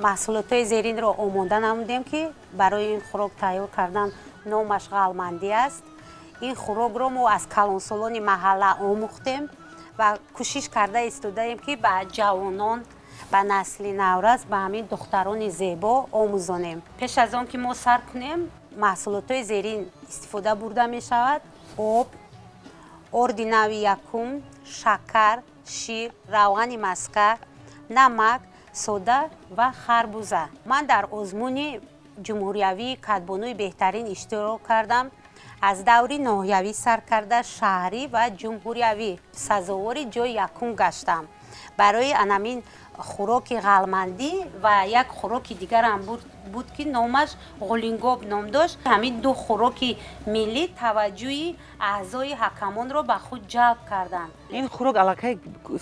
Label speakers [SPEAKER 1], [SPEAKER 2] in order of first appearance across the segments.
[SPEAKER 1] Маҳсулотҳои зеринро омода намудем, ки барои ин хӯрок тайёр кардан номаш ғалмандӣ аст. Ин хӯрокро мо аз калонсолони маҳалла омӯхтем ва кӯшиш карда истодаем, ки ба ҷавонон, ба насли наврас, ба ҳамин духтарони зебо омӯзонем. Пеш аз он ки мо сар кунем, маҳсулотҳои зерин истифода бурда мешавад: об, орди нави якум, шакар, шир, равғани маска, намак, сода ва харбуза. Ман дар озмуни ҷумҳуриявии кадбонуи беҳтарин иштирок кардам. Аз даври ноҳиявӣ сар карда шаҳрӣ ва ҷумҳуриявӣ сазовори ҷои якум гаштам. Барои анамин хӯроки ғалмандӣ ва як хӯроки дигарам буд, ки номаш ғулингоб ном дошт. Ҳамин ду хӯроки миллӣ таваҷҷӯҳи аъзои ҳакамонро ба худ ҷалб карданд.
[SPEAKER 2] Ин хӯрок аллакай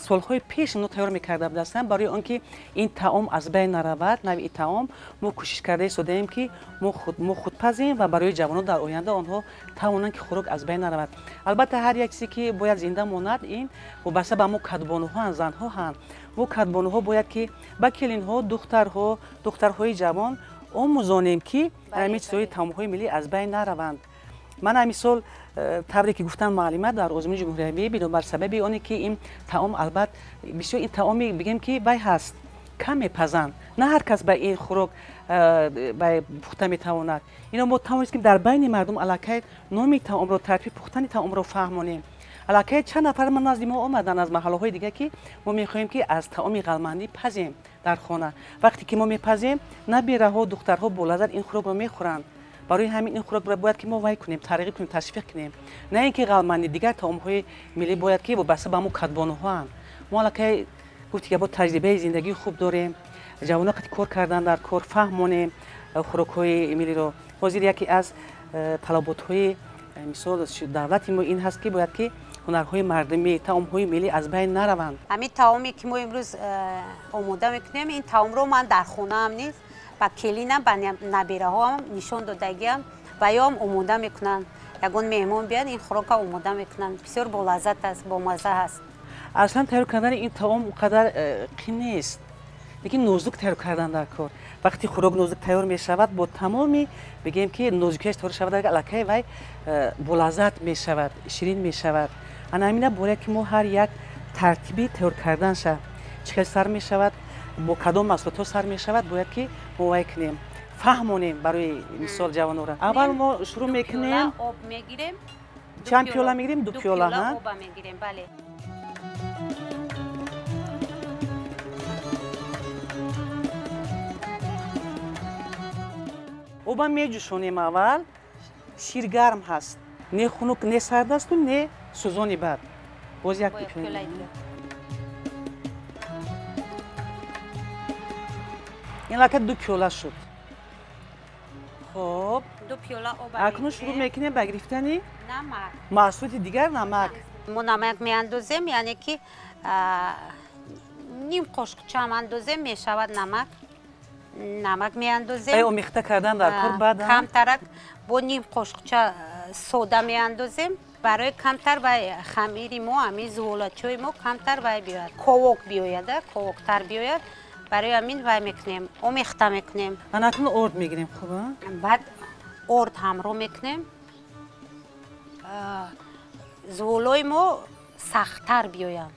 [SPEAKER 2] солҳои пеш мо тайёр мекарда будастанд. Барои он ки ин таом аз байн наравад, навъи таом, мо кӯшиш карда истодаем, ки мо худ пазем ва барои ҷавонон дар оянда онҳо тавонанд, ки хӯрок аз байн наравад. Албатта, ҳар як чизе ки бояд зинда монад, ин вобаста ба мо кадбонуҳоанд, занҳоанд. Мо кадбонуҳо бояд ки ба келинҳо, духтарҳо, духтарҳои ҷавон омӯзонем, ки ҳамин чизҳои таомҳои миллӣ аз байн нараванд. Ман ҳамин сол, тавре ки гуфтам муаллима, дар озмуни ҷумҳуриявӣ, бинобар сабаби оне ки ин таом, албат, бисёр ин таоми, бигем, ки вай ҳаст, кам мепазанд, на ҳар кас ба ин хӯрок пухта метавонад. Ино мо тавонистем дар байни мардум аллакай номи таомро, тартиби пухтани таомро фаҳмонем. Аллакай чанд нафар ман назди мо омаданд аз маҳаллаҳои дигар, ки мо мехоҳем, ки аз таоми ғалмандӣ пазем дар хона. Вақте ки мо мепазем, набираҳо, духтарҳо бо лаззат ин хӯрокро мехӯранд. Барои ҳамин ин хӯрокро бояд ки мо вай кунем, тарғиб кунем, ташвиқ кунем. На ин ки ғалмандӣ, дигар таомҳои миллӣ бояд ки вобаста ба мо кадбонуҳоанд. Мо аллакай, гуфти ки, бо таҷрибаи зиндагии хуб дорем, ҷавонон қати кор кардан дар кор, фаҳмонем хӯрокҳои миллиро. Ҳозир яке аз талаботҳои, мисол, давлати мо ин ҳаст, ки бояд ки ҳунарҳои мардумӣ, таомҳои миллӣ аз байн нараванд.
[SPEAKER 1] Ҳамин таоме ки мо имрӯз омода мекунем, ин таомро ман дар хонаам низ ба келинам, ба набираҳоам нишон додагиам ва ёам омода мекунанд. Ягон меҳмон биёяд, ин хӯрока омода мекунанд. Бисёр болаззат аст, бомазза ҳаст.
[SPEAKER 2] Аслан тайёр кардани ин таом он қадар қин нест, лекин нозук тайёр кардан дар кор. Вақти хӯрок нозук тайёр мешавад, бо тамоми, бигем, ки нозукиаш тайёр шавад, аллакай вай болаззат мешавад, ширин мешавад. Ана ҳамина бояд ки мо ҳар як тартиби тайёр карданша, чӣ хел сар мешавад, бо кадом маҳсулотҳо сар мешавад, бояд ки мо вай кунем, фаҳмонем. Барои мисол, ҷавонора аввал мо шурӯъ мекунем.
[SPEAKER 1] Об мегирем.
[SPEAKER 2] Чанд пиёла мегирем? 2 пиёла.
[SPEAKER 1] Оба мегирем, бале.
[SPEAKER 2] Оба меҷӯшонем аввал. Шир гарм ҳаст, не хунук, не сард асту, не сӯзони бад. Боз як ин лака 2 пиёла шуд. Хоб, акнун шурӯъ мекунем ба гирифтани маҳсулоти дигар. Намак.
[SPEAKER 1] Мо намак меандозем, яъне ки ним қошуқчаам андозем, мешавад. Намак, намак меандозем.
[SPEAKER 2] Омехта кардан дар кор. Баъд
[SPEAKER 1] камтарак бо ним қошуқча сода меандозем, барои камтар вай хамири мо, ҳамин зуволачои мо камтар вай биёяд, ковок биёяд, ковоктар биёяд. Барои ҳамин вай мекунем, омехта мекунем.
[SPEAKER 2] Ана акнун орд мегирем, хуб.
[SPEAKER 1] Баъд орд ҳамроҳ мекунем. Зуволои мо сахттар биёянд,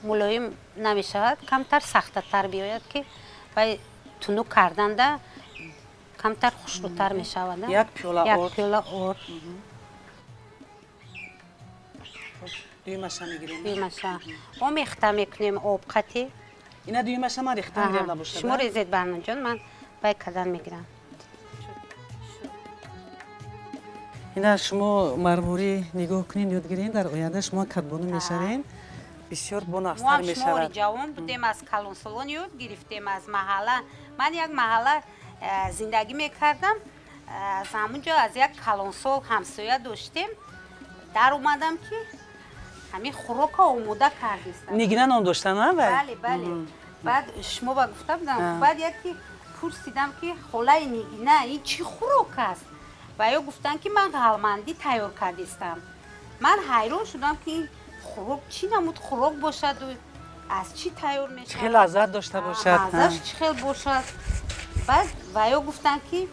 [SPEAKER 1] мулоим намешавад, камтар сахтатар биёяд, ки вай тунук карданда камтар хушрӯтар мешавад.
[SPEAKER 2] Як пиёла.
[SPEAKER 1] Як пиёла орд.
[SPEAKER 2] Дуюмаша мегирем.
[SPEAKER 1] Дуюмаша омехта мекунем об қатӣ.
[SPEAKER 2] Ина дуюмаша ман рехта мегирам, набошад?
[SPEAKER 1] Шумо резед, Барноҷон, ман вай кардан мегирам.
[SPEAKER 2] Ина шумо марворӣ нигоҳ кунед, ёд гиред, дар оянда шумо кадбону мешавед, бисёр бонақстар мешавад.
[SPEAKER 1] Мо ҷавон будем, аз калонсолон ёд гирифтем, аз маҳалла. Ман як маҳалла зиндагӣ мекардам, аз ҳамун ҷо аз як калонсол ҳамсоя доштем. Дар омадам, ки ҳамин хӯрока омода кардистам.
[SPEAKER 2] Нигина ном доштан, вай?
[SPEAKER 1] Бале, бале. Баъд шумо ба гуфта будам, баъд яке пурсидам, ки холаи Нигина, ин чӣ хӯрок аст? Ва ё гуфтанд, ки ман ғалмандӣ тайёр кардистам. Ман ҳайрон шудам, ки ин хӯрок чӣ намуд хӯрок бошаду аз чӣ тайёр мешавад,
[SPEAKER 2] чӣ хел лаззат дошта бошад,
[SPEAKER 1] маззаш чӣ хел бошад. Баъд ваё гуфтанд, ки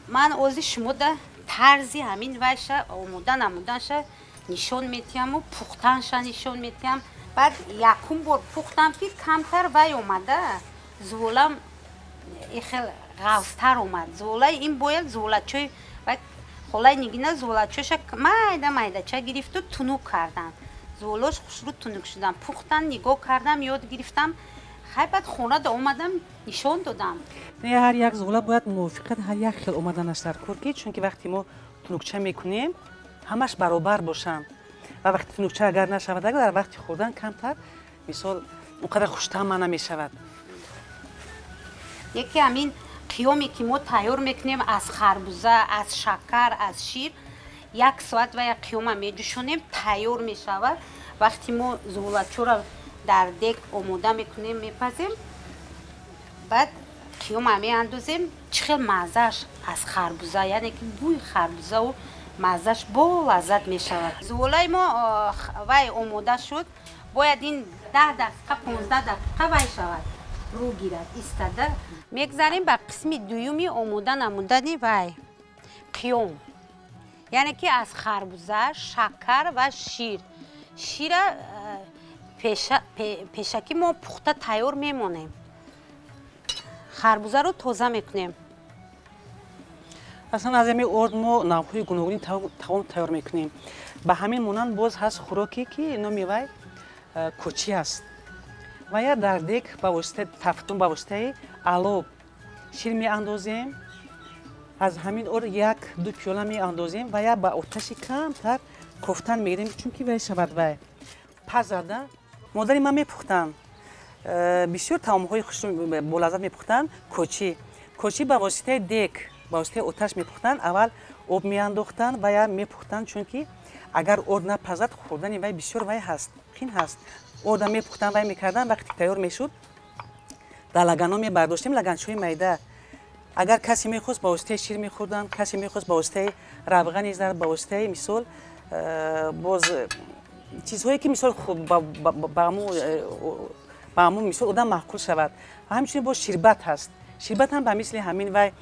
[SPEAKER 1] ман ози шумода тарзи ҳамин вайша омода намуданша нишон метиҳаму пухтанша нишон метиҳам. Баъд якум бор пухтам, ки камтар вай омада, зуволам ихел ғафзтар омад. Зуволаи ин бояд зуволачои холаи Нигина зуволачоша майда майдача гирифту тунук кардан. Зуволош хушрӯ тунук шудан. Пухтан, нигоҳ кардам, ёд гирифтам. Хай, баъд хонада омадам, нишон додам.
[SPEAKER 2] Ҳар як зувола бояд мувофиқат ҳар як хел омаданаш дар кор, ки чунки вақте мо тунукча мекунем, ҳамаш баробар бошанд ва вақти тунукча агар нашавад, дар вақти хӯрдан камтар, мисол, он қадар хуштаъма намешавад.
[SPEAKER 1] Яке ҳамин қиёме, ки мо тайёр мекунем аз харбуза, аз шакар, аз шир, як соат ва як қиёма меҷӯшонем, тайёр мешавад. Вақте мо зуволачоро дар дег омода мекунем, мепазем, баъд қиёма меандозем, чӣ хел маззааш аз харбуза, яъне ки бӯи харбузаву маззаш бо лаззат мешавад. Зуволаи мо вай омода шуд, бояд ин 10 дақиқа, 15 дақиқа вай шавад, рӯ гирад, истада. Мегзарем ба қисми дуюми омода намудани вай қиём, яъне ки аз харбуза, шакар ва шир. Шира пешакӣ мо пухта тайёр мемонем, харбузаро тоза мекунем.
[SPEAKER 2] Аслан аз ҳамин орд мо навъҳои гуногуни таом тайёр мекунем. Ба ҳамин монанд боз ҳаст хӯроке, ки номи вай кочӣ аст ва я дар дег ба воситаи тафтун, ба воситаи алоб шир меандозем, аз ҳамин орд як ду пиёла меандозем ва я ба оташи камтар кофтан мегирем, чунки вай шавад, вай пазада. Модари ман мепухтанд, бисёр таомҳои хушрӯ, болаззат мепухтанд. Кочӣ, кочӣ ба воситаи дег, ба воситаи оташ мепухтанд. Аввал об меандохтанд ва я мепухтанд, чунки агар орд напазад, хӯрдани вай бисёр вай ҳаст, қин ҳаст. Орда мепухтанд, вай мекарданд. Вақте тайёр мешуд, дар лаганҳо мебардоштем, лаганчаҳои майда. Агар касе мехост, ба воситаи шир мехӯрданд, касе мехост, ба воситаи равғани зард, ба воситаи, мисол, боз чизҳое, ки, мисол, ба ҳамун, мисол, одам маъқул шавад. Ва ҳамчунин боз ширбат ҳаст. Ширбат ҳам ба мисли ҳамин вай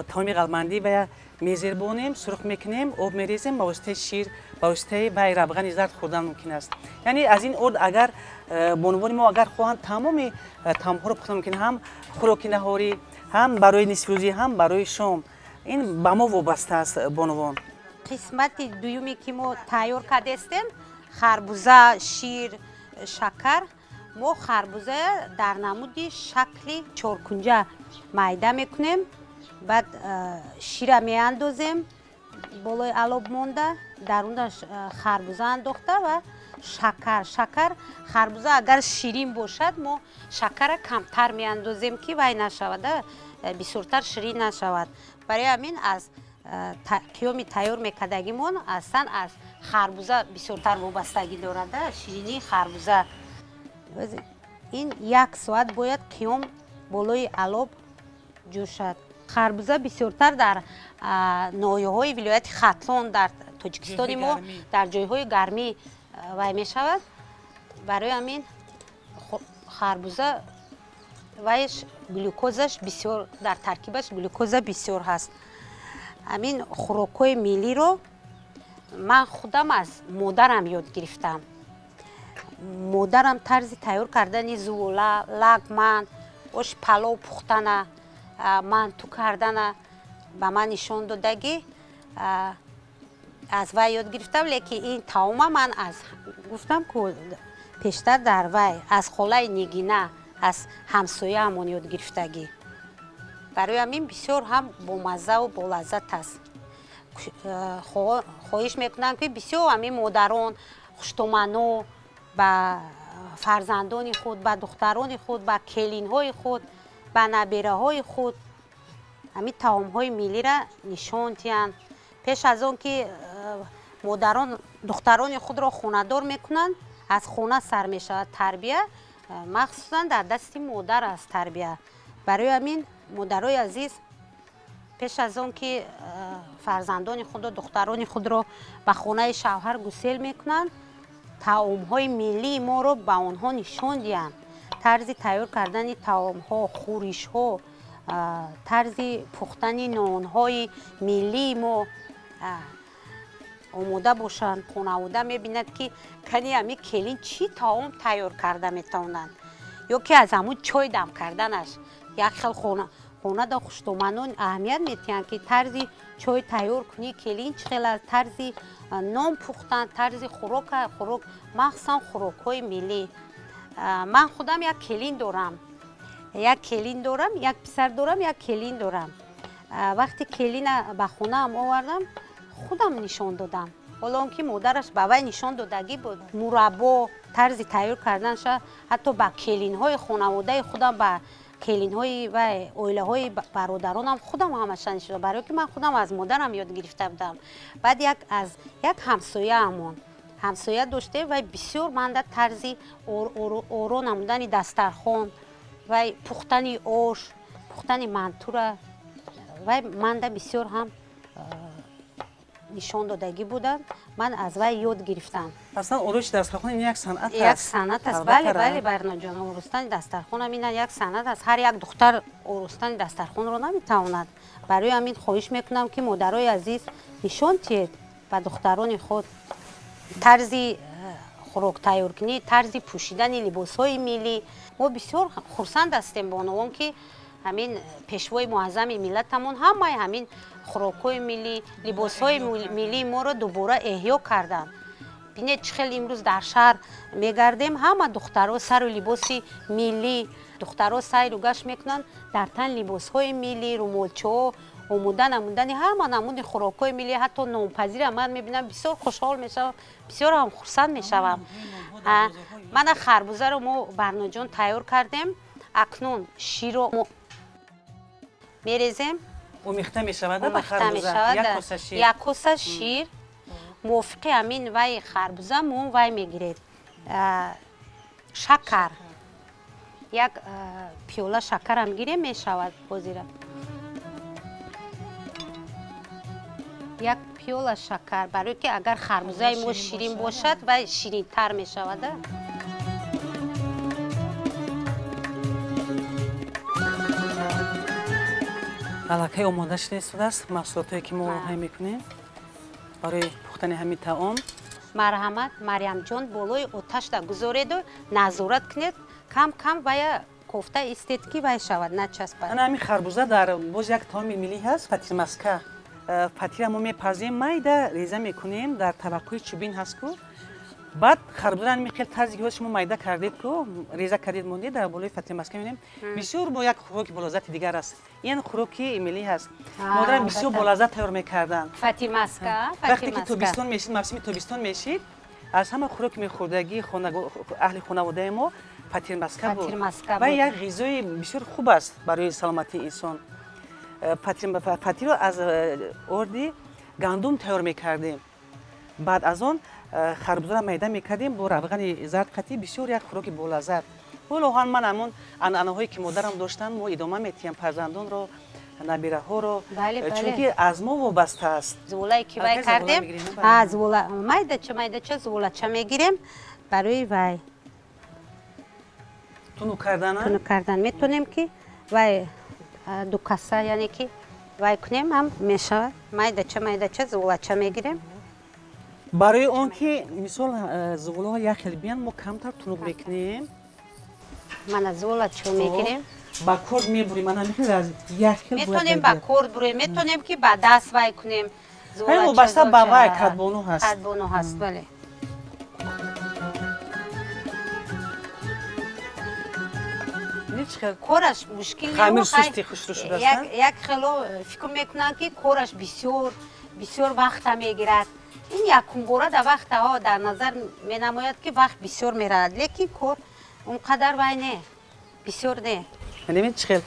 [SPEAKER 2] таоми ғалмандӣ ва мезербонем, сурх мекунем, об мерезем, ба воситаи шир, ба воситаи вай равғани зард хӯрдан мумкин аст. Яъне аз ин орд агар бонувони мо агар хоҳанд, тамоми таомҳоро пухта мумкин, ҳам хӯроки наҳорӣ, ҳам барои нисфирӯзӣ, ҳам барои шом. Ин ба мо вобаста аст, бонувон.
[SPEAKER 1] Қисмати дуюме, ки мо тайёр кардестем, харбуза, шир, шакар. Мо харбуза дар намуди шакли чоркунҷа майда мекунем, баъд шира меандозем, болои алоб монда, дарунаш харбуза андохта ва шакар. Шакар, харбуза агар ширин бошад, мо шакара камтар меандозем, ки вай нашавад, бисёртар ширин нашавад. Барои ҳамин аз қиёми тайёр мекардагимон аслан аз харбуза бисёртар вобастагӣ дорад, ширинии харбуза. Ин як соат бояд қиём болои алоб ҷӯшад. Харбуза бисёртар дар ноҳияҳои вилояти Хатлон, дар Тоҷикистони мо, дар ҷойҳои гармӣ вай мешавад. Барои ҳамин харбуза вайш глюкозаш бисёр, дар таркибаш глюкоза бисёр ҳаст. Ҳамин хӯрокҳои миллиро ман худам аз модарам ёд гирифтам. Модарам тарзи тайёр кардани зувола, лагман, оши палов пухтана, манту кардана ба ман нишон додагӣ, аз вай ёд гирифтам. Лекин ин таома ман аз гуфтам ку пештар дар вай аз холаи Нигина, аз ҳамсояамон ёд гирифтагӣ. Барои ҳамин бисёр ҳам бомаззаву болаззат аст. Хоҳиш мекунам, ки бисёр ҳамин модарон хуштомано ба фарзандони худ, ба духтарони худ, ба келинҳои худ, ба набераҳои худ ҳамин таомҳои миллиро нишон диҳанд. Пеш аз он ки модарон духтарони худро хонадор мекунанд, аз хона сар мешавад тарбия, махсусан дар дасти модар аст тарбия. Барои ҳамин, модарои азиз, пеш аз он ки фарзандони худро, духтарони худро ба хонаи шавҳар гусел мекунанд. Таомҳои миллии моро ба онҳо нишон диҳанд. Тарзи тайёр кардани таомҳо, хӯришҳо, тарзи пухтани нонҳои миллии мо омода бошанд. Хонавода мебинад, ки кани ҳами келин чӣ таом тайёр карда метавонанд, ё ки аз ҳамун чой дам карданаш як хел хонада хуштоманон аҳамият медиҳанд, ки тарзи чой тайёр кунӣ келин чӣ хел аст, тарзи нон пухтан, тарзи хӯрок, махсусан хӯрокҳои миллӣ. Ман худам як келин дорам, як келин дорам, як писар дорам, як келин дорам. Вақте келина ба хонаам овардам, худам нишон додам. Ҳоло он ки модараш ба вай нишон додагӣ буд, мураббо тарзи тайёр карданша ҳатто ба келинҳои хонаводаи худам, ба келинҳои ва оилаҳои бародаронам худам ҳамаша нишон додам, барое ки ман худам аз модарам ёд гирифта будам. Баъд як аз як ҳамсояамон ҳамсоя доштем, вай бисёр манда тарзи оро намудани дастархон, вай пухтани ош, пухтани мантура вай манда бисёр ҳам нишон додагӣ буданд. Ман аз вай ёд гирифтам.
[SPEAKER 2] Аслан ороиши дастархон ин як санъат аст.
[SPEAKER 1] Як санъат аст, бале, бале, Барноҷон, оростани дастархонам ин як санъат аст. Ҳар як духтар оростани дастархонро наметавонад. Барои ҳамин хоҳиш мекунам, ки модарои азиз нишон диҳед ба духтарони худ тарзи хӯрок тайёркунӣ, тарзи пӯшидани либосҳои миллӣ. Мо бисёр хурсанд ҳастем бонувон, ки ҳамин пешвои муаззами миллатамон ҳамаи ҳамин хӯрокҳои миллӣ, либосҳои миллии моро дубора эҳё карданд. Бинед, чӣ хел имрӯз дар шаҳр мегардем, ҳама духтаро сару либоси миллӣ, духтаро сайру гашт мекунанд дар тан либосҳои миллӣ, румолчаҳо, омода намудани ҳама намуди хӯрокҳои миллӣ, ҳатто нонпазира ман мебинам, бисёр хушҳол мешавам, бисёр ҳам хурсанд мешавам. Мана харбузаро мо Барноҷон тайёр кардем. Акнун широ мо мерезем.
[SPEAKER 2] Омехта мешавад ба харбуза як коса шир.
[SPEAKER 1] Як коса шир мувофиқи ҳамин вай харбуза мо вай мегиред. Шакар, як пиёла шакарам гирем мешавад ҳозира. Як пиёла шакар, барое ки агар харбузаи мо ширин бошад, вай ширинтар мешавад.
[SPEAKER 2] Аллакай омода шуда истодааст маҳсулотое ки мо ҳай мекунем барои пухтани ҳамин таом.
[SPEAKER 1] Марҳамат, Марьямҷон, болои оташда гузореду назорат кунед, кам кам вая кофта истед, ки вай шавад, начаспад.
[SPEAKER 2] Ана ҳамин харбуза дар боз як таоми миллӣ ҳаст, фатирмаска. Фатира мо мепазем, майда реза мекунем, дар табақҳои чӯбин ҳаст ку. Баъд харбузаро ҳамин хел тарзе ки шумо майда кардед ку, реза кардед, мондед, дар болои фатирмаска мемонем. Бисёр бо як хӯроки болаззати дигар аст. Ин хӯроки миллӣ ҳаст. Модарам бисёр болаззат тайёр мекарданд.
[SPEAKER 1] Фатирмаска,
[SPEAKER 2] вақте ки тобистон мешид, мавсими тобистон мешид, аз ҳама хӯроки мехӯрдагии аҳли хонаводаи мо фатирмаска буд. Ва як ғизои бисёр хуб аст барои саломатии инсон. Фатирро аз орди гандум тайёр мекардем. Баъд аз он харбузаро майда мекардем бо равғани зард қатӣ, бисёр як хӯроки болаззат. Ҳоло ҳам ман ҳамон анъанаҳое ки модарам доштанд, мо идома медиҳем фарзандонро, набираҳоро, чунки аз мо вобаста аст.
[SPEAKER 1] Зуволае ки вай кардем, зувола майдача майдача зуволача мегирем барои вай
[SPEAKER 2] тунук кардан.
[SPEAKER 1] Тунук кардан метавонем, ки вай ду каса, яъне ки вай кунем ҳам мешавад. Майдача майдача зуволача мегирем.
[SPEAKER 2] Барои он ки мисол зуволаҳо як хел биян, мо камтар тунук мекунем.
[SPEAKER 1] Мана зуволачо мегирем.
[SPEAKER 2] Ба корд мебурем, мана ҳамин як хел.
[SPEAKER 1] Метавонем ба корд бурем, метавонем ки ба даст вай кунем.
[SPEAKER 2] Вобаста ба вай кадбону ҳаст.
[SPEAKER 1] Кадбону ҳаст, бале. Кораш мушкил
[SPEAKER 2] хамир сусти хушрӯ шудааст.
[SPEAKER 1] Як хело фикр мекунанд, ки кораш бисёр бисёр вақта мегирад. Ин якумбора дар вақтаҳо дар назар менамояд, ки вақт бисёр меравад, лекин кор он қадар вай не, бисёр не.
[SPEAKER 2] Мебинед, чӣ хел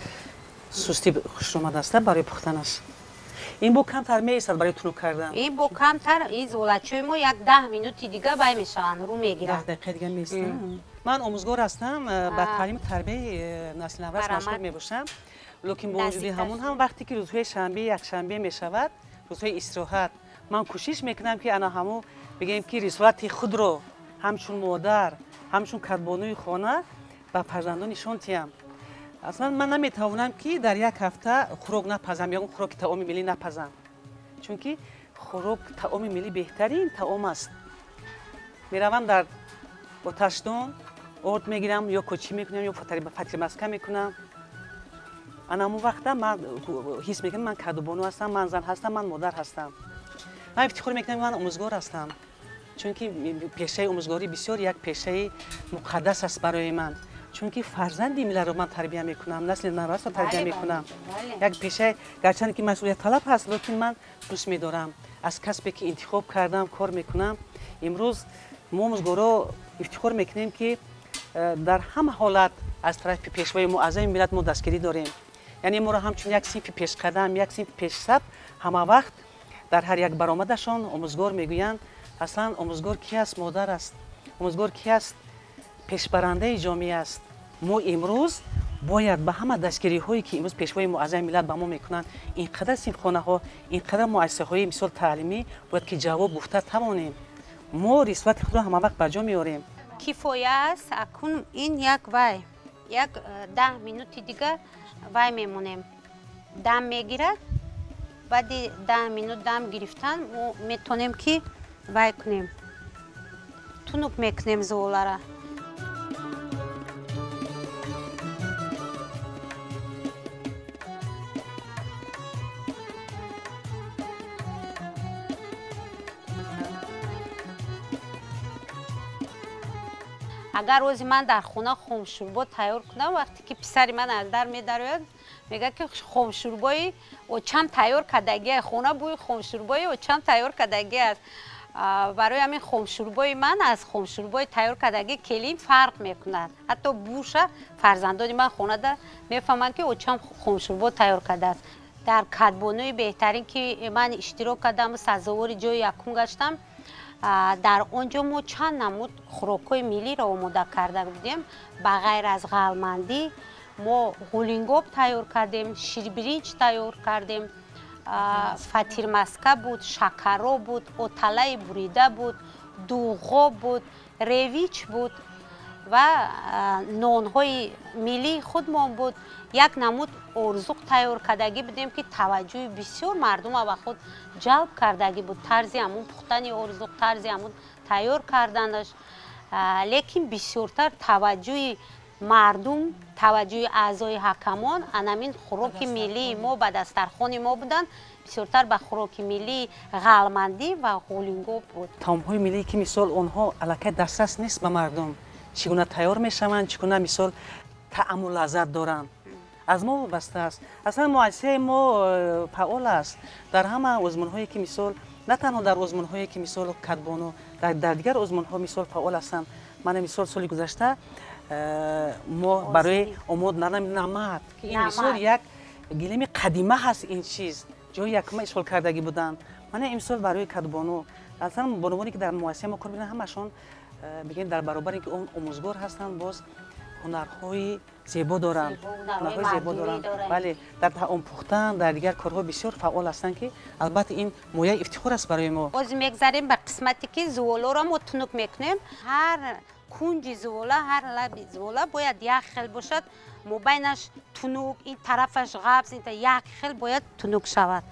[SPEAKER 2] сусти хушромадааст барои пухтанаш. Ин бо камтар меистад барои тунук кардан.
[SPEAKER 1] Ин бо камтар, ин зуволачои мо як 10 минути дига вай мешаванд, рӯ мегиранд.
[SPEAKER 2] 10 дақиқа дига меистанд. Ман омӯзгор ҳастам, ба таълиму тарбияи насли наврас машғул мебошам. Лекин бо вуҷуди ҳамон ҳам вақте ки рӯзҳои шанбе, якшанбе мешавад, рӯзҳои истироҳат, ман кӯшиш мекунам, ки ана ҳамун бигӯем, ки рисолати худро ҳамчун модар, ҳамчун кадбонуи хона ба фарзандон нишон диҳам. Аслан ман наметавонам, ки дар як ҳафта хӯрок напазам ё хӯроки таоми миллӣ напазам, чунки хӯрок таоми миллӣ беҳтарин таом аст. Меравам дар оташдон, орд мегирам, ё кочӣ мекунам, ё фатирмаска мекунам. Ана ҳамон вақта ман ҳис мекунам, ман кадбону ҳастам, ман зан ҳастам, ман модар ҳастам. Ман ифтихор мекунам, ман омӯзгор ҳастам, чунки пешаи омӯзгорӣ бисёр як пешаи муқаддас аст барои ман, чунки фарзанди миллатро ман тарбия мекунам, насли наврасро тарбия мекунам. Як пешаи гарчанде ки масъулиятталаб ҳаст, лекин ман дӯст медорам, аз касбе ки интихоб кардам кор мекунам. Имрӯз мо омӯзгоро ифтихор мекунем, ки дар ҳама ҳолат аз тарафи пешвои муаззами миллат мо дастгирӣ дорем. Яъне моро ҳамчун як синфи пешқадам, як синфи пешсаф ҳама вақт дар ҳар як баромадашон омӯзгор мегӯянд. Аслан омӯзгор ки аст? Модар аст. Омӯзгор ки аст? Пешбарандаи ҷомеа аст. Мо имрӯз бояд ба ҳама дастгириҳое, ки имрӯз пешвои муаззами миллат ба мо мекунанд, ин қадар синфхонаҳо, ин қадар муассисаҳои мисол таълимӣ, бояд ки ҷавоб гуфта тавонем. Мо рисолати худро ҳама вақт ба ҷо меорем.
[SPEAKER 1] Кифоя аст. Акун ин як вай як 10 минути дигар вай мемонем, дам мегирад. Баъди 10 минут дам гирифтан мо метонем, ки вай кунем, тунук мекунем зуолара. Агар рӯзи ман дар хона хомшӯрбо тайёр кунам, вақте ки писари ман аз дар медарояд, мегӯяд, ки хомшӯрбои очам тайёр кардагӣ, хона бӯи хомшӯрбои очам тайёр кардагӣ аст. Барои ҳамин хомшӯрбои ман аз хомшӯрбои тайёр кардагӣ келин фарқ мекунад. Ҳатто бӯша фарзандони ман хонада мефаҳманд, ки очам хомшӯрбо тайёр кардааст. Дар кадбонуи беҳтарин, ки ман иштирок кардаму сазовори ҷои якум гаштам, дар он ҷо мо чанд намуд хӯрокҳои миллиро омода карда будем. Ба ғайр аз ғалмандӣ мо ғулингоб тайёр кардем, ширбиринҷ тайёр кардем, фатирмаска буд, шакаро буд, оталаи бурида буд, дуғо буд, ревич буд ва нонҳои миллии худмон буд. Як намуд орзуқ тайёр кардагӣ будем, ки таваҷҷӯҳи бисёр мардума ба худ ҷалб кардагӣ буд. Тарзи ҳамун пухтани орзуқ, тарзи ҳамун тайёр карданаш. Лекин бисёртар таваҷҷӯҳи мардум, таваҷҷӯҳи аъзои ҳакамон анамин хӯроки миллии мо ба дастархони мо буданд. Бисёртар ба хӯроки миллии ғалмандӣ ва ғулингоб буд.
[SPEAKER 2] Таомҳои миллие, ки мисол онҳо аллакай дастрас нест ба мардум, чӣ гуна тайёр мешаванд, чӣ гуна мисол таъму лаззат доранд, аз мо вобаста аст. Аслан муассисаи мо фаъол аст дар ҳама озмунҳое, ки мисол на танҳо дар озмунҳое, ки мисол кадбону, дар дигар озмунҳо мисол фаъол ҳастанд. Мана мисол соли гузашта мо барои омод намад, ки ин мисол як гилеми қадима ҳаст, ин чиз ҷои якума ишғол кардагӣ буданд. Мана имсол барои кадбону, аслан бонувоне, ки дар муассисаи мо кор мекунанд, ҳамашон бигем дар баробари ин ки он омӯзгор ҳастанд, боз ҳунарҳои зебо доранд, ҳунарҳои зебо доранд. Бале, дар таом пухтан, дар дигар корҳо бисёр фаъол ҳастанд, ки албатта ин мояи ифтихор аст барои мо.
[SPEAKER 1] Боз мегзарем ба қисмате, ки зуволоро мо тунук мекунем. Ҳар кунҷи зувола, ҳар лаби зувола бояд як хел бошад, мобайнаш тунук, ин тарафаш ғафз, ин як хел бояд тунук шавад.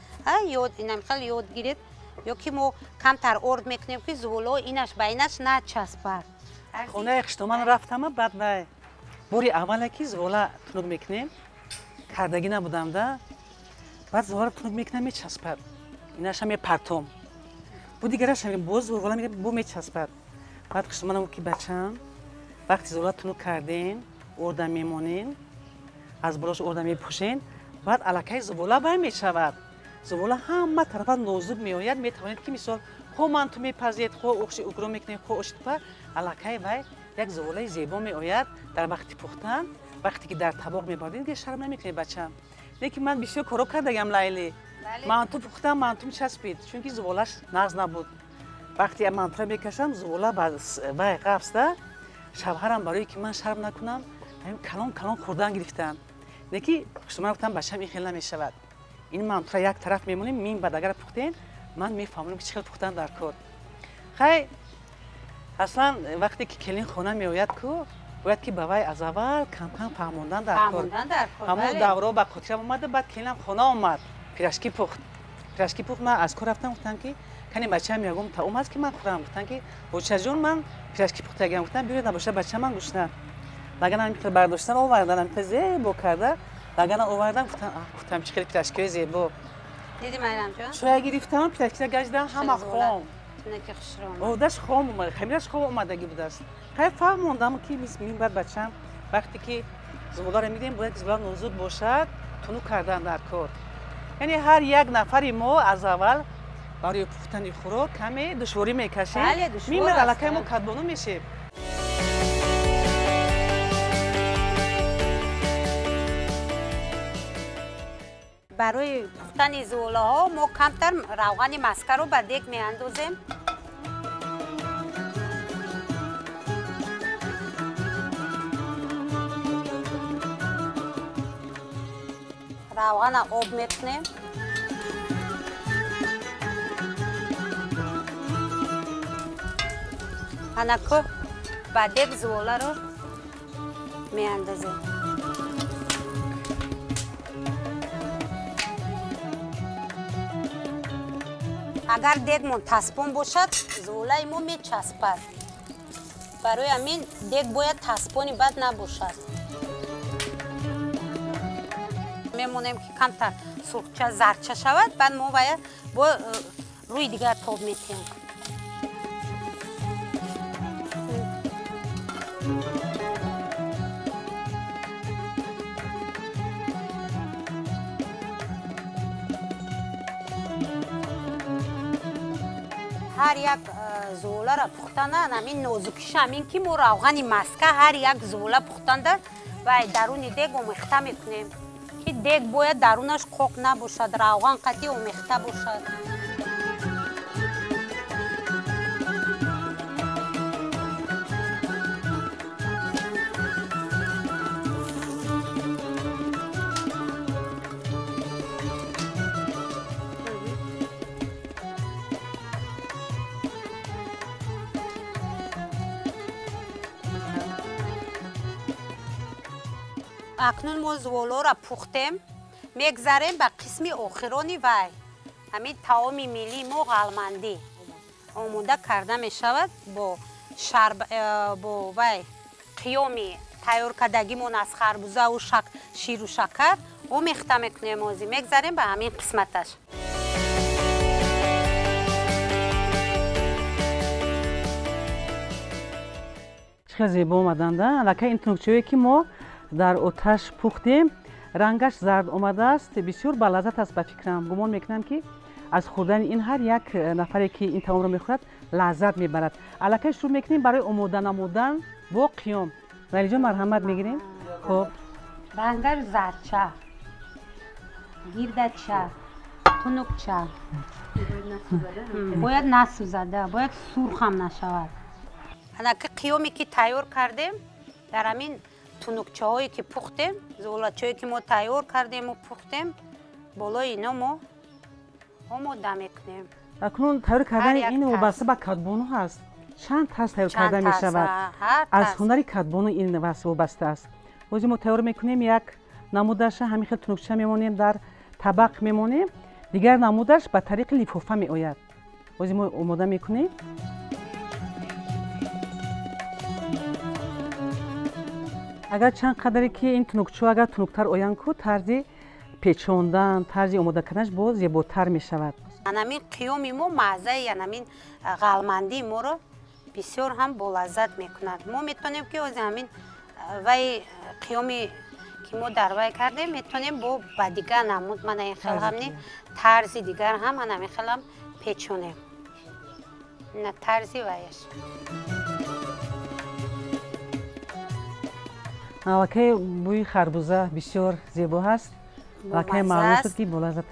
[SPEAKER 1] Ёд инам хел ёд гиред, ё ки мо камтар орд мекунем, ки зуволо инаш ба инаш начаспад.
[SPEAKER 2] Хонаи хиштоман рафтама, баъд вай бори аввале, ки зувола тунук мекунем, кардагӣ набудам да. Баъд зувола тунук мекунам, мечаспад, инаша мепартом, бу дигараша боз зувола бо мечаспад. Баъд хиштоманам гуфт, ки бачам, вақти зувола тунук кардем, орда мемонем, аз болош орда мепӯшем, баъд аллакай зувола вай мешавад, зувола ҳама тарафа нозук меояд. Метавонед, ки мисол хо манту мепазед, хо оши угро мекунед, хо оши тупа, аллакай вай як зуволаи зебо меояд дар вақти пухтан. Вақте ки дар табоқ мебардед, ки шарм намекунед, бачам. Лекин ман бисёр коро кардагам, Лайли, манту пухтам, мантум часпид, чунки зуволаш нағз набуд. Вақте мантура мекашам, зувола вай ғафзда. Шавҳарам барое ки ман шарм накунам, калон калон хӯрдан гирифтам. Леки ман гуфтам, бачам, ин хел намешавад, ин мантура як тараф мемонем, мин баъд агар пухтем, ман мефаҳмонам, ки чӣ хел пухтан дар кор. Хай, Аслан вақте ки келин хона меояд ку, бояд ки ба вай аз аввал кам-кам фаҳмондан дар кор. Ҳамон давро ба хотирам омада, баъд келинам хона омад, пирашки пухт. Пирашки пухт, ман аз кор рафтам, гуфтам ки кани бачаам ягон таом аст ки ман хӯрам. Гуфтам ки бочаҷон, ман пирашки пухтагиам. Гуфтам биёред, набошад бача ман гушна. Лаган ҳамин бардоштан овардан, ҳамин зебо карда, лагана овардан, гуфтам гуфтам чӣ хеле пирашкиҳои зебо.
[SPEAKER 1] Диди Майрамҷон?
[SPEAKER 2] Чоя гирифтам, пирашкиро гаҷидам, ҳама хом.
[SPEAKER 1] Тунаки хушро омад.
[SPEAKER 2] Одаш хом омад, хамираш хом омадагӣ будааст. Хай фаҳмондам ки мин баъд бачам вақте ки зуволаро мегирем, бояд ки зувола нозук бошад, тунук кардан дар кор. Яъне ҳар як нафари мо аз аввал барои пухтани хӯрок каме душворӣ мекашем. Мин баъд аллакай мо кадбону мешем.
[SPEAKER 1] Барои пухтани зуволаҳо мо камтар равғани маскаро ба дег меандозем. Равғана об мекунем. Анако ба дег зуволаро меандозем. Агар дегмон таспон бошад, зуволаи мо мечаспад. Барои ҳамин дег бояд таспони бад набошад. Мемонем ки камтар сурхча зарча шавад, баъд мо бояд бо рӯи дигар тоб метиҳем. Ҳар як зуволаро пухтана ҳамин нозукиша ҳамин ки мо равғани маска ҳар як зувола пухтанда вай даруни дег омехта мекунем, ки дег бояд дарунаш қоқ набошад, равған қатъи омехта бошад. Акнун мо зуволоро пухтем, мегзарем ба қисми охирони вай. Ҳамин таоми миллии мо ғалмандӣ омода карда мешавад бо шарб, бо вай қиёми тайёр кардагимон аз харбузаву ширу шакар омехта мекунем. Озӣ мегзарем ба ҳамин қисматаш.
[SPEAKER 2] Чӣ хел зебо омаданда. Аллакай ин тунукчаҳое ки мо дар оташ пухтем, рангаш зард омадааст, бисёр балаззат аст ба фикрам. Гумон мекунам ки аз хӯрдани ин ҳар як нафаре ки ин таомро мехӯрад лаззат мебарад. Аллакай шурӯъ мекунем барои омода намудан бо қиём. Валиҷон, марҳамат мегирем. Хоб,
[SPEAKER 1] рангаш зардча, гирдача, тунукча, бояд насӯзада, бояд сурхам нашавад. Анаки қиёме ки тайёр кардем, дар ҳамин тунукчаҳое ки пухтем, зуволачаҳое ки мо тайёр кардему пухтем, болои ино мо омода мекунем.
[SPEAKER 2] Акнун тайёр кардани ин вобаста ба кадбону ҳаст. Чанд тас тайёр карда мешавад? Аз ҳунари кадбону ин вобаста аст. Ҳозир мо тайёр мекунем як намудаша, ҳамин хел тунукча мемонем, дар табақ мемонем. Дигар намудаш ба тариқи лифофа меояд. Ҳозир мо омода мекунем. Агар чанд қадаре ки ин тунукчаҳо агар тунуктар оянд ку, тарзи печондан, тарзи омода карданаш боз зеботар мешавад.
[SPEAKER 1] Анамин қиёми мо маъзаи анамин ғалмандии моро бисёр ҳам болаззат мекунад. Мо метавонем ки ози ҳамин вай қиёми ки мо дар вай кардем, метавонем бо ба дигар намуд, мана ин хел ҳамни тарзи дигар ҳам анамин хелам печонем. На тарзи ваяш.
[SPEAKER 2] Аллакай бӯи харбуза бисёр зебо ҳаст. Аллакай маълум шуд ки болаззат.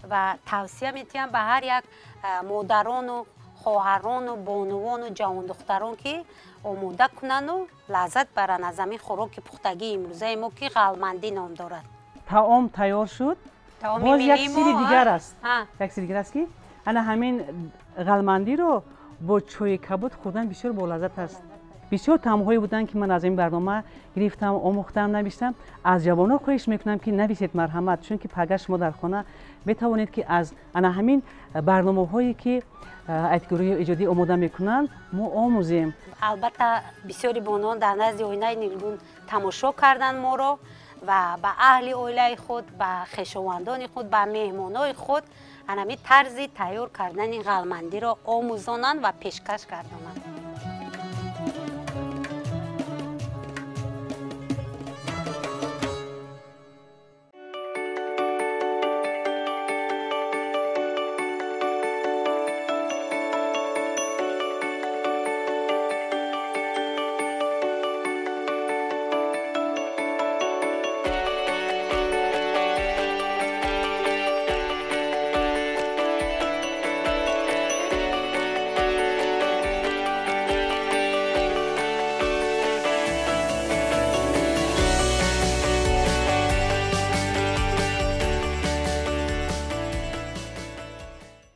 [SPEAKER 1] Ва тавсия метиҳам ба ҳар як модарону хоҳарону бонувону ҷавондухтарон ки омода кунану лаззат баранд аз ҳамин хӯроки пухтагии имрӯзаи мо ки ғалмандӣ ном дорад.
[SPEAKER 2] Таом тайёр шуд. Боз як сири дигар аст. Як сири дигар аст ки ана ҳамин ғалмандиро Бо чойи кабуд хӯрдан бисёр болаззат аст. Бисёр таомҳое буданд, ки ман аз ин барнома гирифтам, омӯхтам, навиштам. Аз ҷавонон хоҳиш мекунам, ки нависед, марҳамат, чунки пага шумо дар хона метавонед, ки аз ана ҳамин барномаҳое, ки гурӯҳи эҷодӣ омода мекунанд, мо омӯзем.
[SPEAKER 1] Албатта, бисёри бонувон дар назди оинаи нилгун тамошо карданд моро ва ба аҳли оилаи худ, ба хешовандони худ, ба меҳмонои худ анами тарзи тайёр кардани ғалмандиро омӯзонанд ва пешкаш гардонанд.